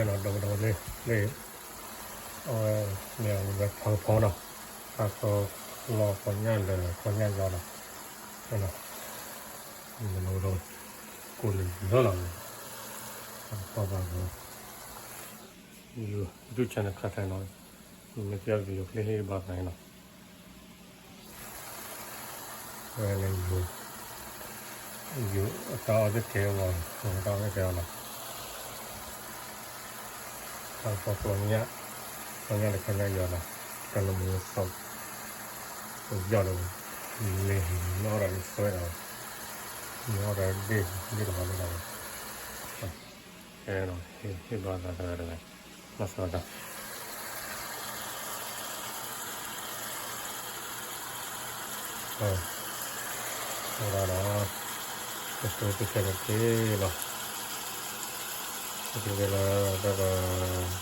ဒီးကဒီးလၢ လၢ အဝဲ မ့ၢ်ဝဲဖီဖီနီၤ, ဖီဖီလီၤ ခီညၣ်လၢာ် ခီညၣ်ယီၤနီၤ, ဒီး ကိၣ်လၢလီၤလီၤ, ဖီဖီ YouTube channel ခါထဲနီၤ, မ့ၢ်သ့အီၤ video clip ဟ့ၣ်ဘၣ်သးနီၤ, ဝဲန့ၣ် ယိၤ အတၢ်အီၣ်သ့ၣ်ကဲအီၤ, တၢ်အီၣ်သ့ၣ်ကဲအီၤနီၤ, တၢ်ဖီဖီ ခီညၣ်လၢာ် ခီညၣ်ယီၤနီၤ, တၢ်လၢမူသီ ယီၤလၢ မ့ၢ်မ့ၢ်အီၣ်ဒီးဒ်သွဲဒီး, မ့ၢ်အီၣ်ဒီးဒ့ၣ် ဒ့ၣ်တဟီလၢလီၤ, ဟ့ၣ်ဘၣ်သးတဂၤတဂၤ, မၤစၢၤတၢ် အဝဲဒၣ်ဒီး ကတိၤကဲထီၣ်တက့ၢ်လီၤ, ကတိၤကဲလီၤ bye bye.